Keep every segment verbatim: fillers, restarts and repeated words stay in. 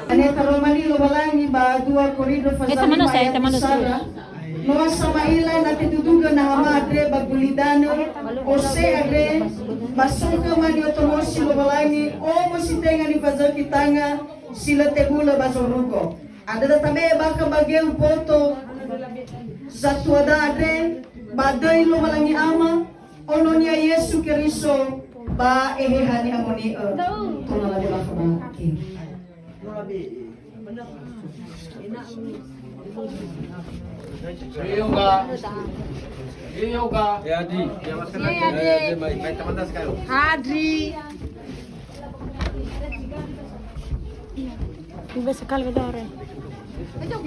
Ane taromali Lowalangi ba dua Korinto pasal lima ayat sara. Noa sama'ila na teduduga nahama andre ba gulidanö, ose andre, ba so khöma ni'otonosi Lowalangi, omo si tenga nifazökhi tanga, si lö tebulö ba zorugo. Andrö da tabe'e bakha ba geu boto zatuada andre, ba döi Lowalangi Ama, Ono-Nia Yesu Keriso, ba Eheha ni'amoni'ö. Tola lade bakha ba geu. Yoga. Yoga. Ya, Adi. Adi. Ibe sekali kedore.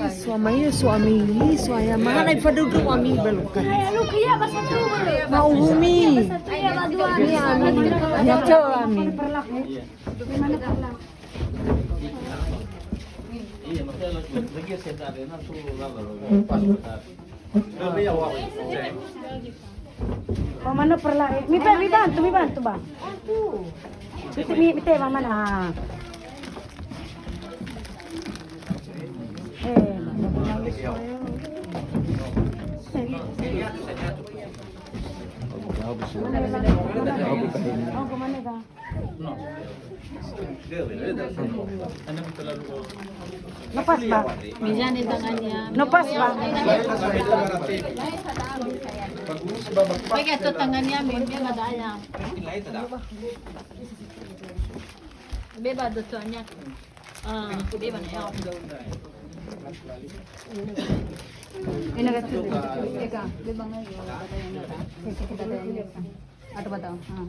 Suami, suami, suami. Mana ifadudu ami belukan. Mau humi. Ini ami. Ya, cewek ami. Mama no perla-, mi, mi bantu, mi bantu, Bang. Mi, mi, mi te mama na. Eh, oh, kemana, Bang? No pas, Bang. Mizani tangannya. No pas, Bang. Bagi atau tangannya, biar ada ayam. Beba ada tuanya. Ah, beba nih, ya. Ini kan, ya, Kak. Beba nggak ya? Atau batang. Ha.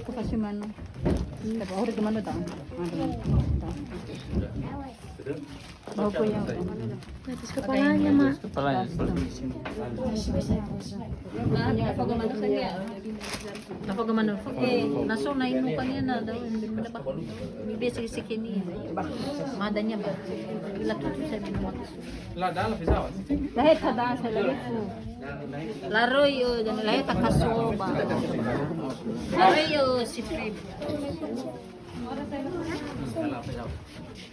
Aku kasih mana? Tapi aku udah kemana tau? Ha, teman. Tau. Bawa punya. Atas kepalanya, Mak. Kepalanya. Apa kemana kan dia? Apa kemana? Eh, naso na inu kan dia na daun. Biasa sekeni. Madanya ba. Ila tutu saya minum waktu. Laheta da, saya lagi fu. Laroi, oh, dan laheta kasoba. Laroi, oh, si Fred.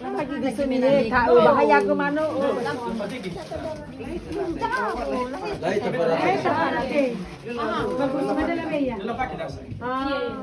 Lagi di sini, eh, kak, oh, bahaya ke mana, oh. Bagus, mana lah, ya? Ah.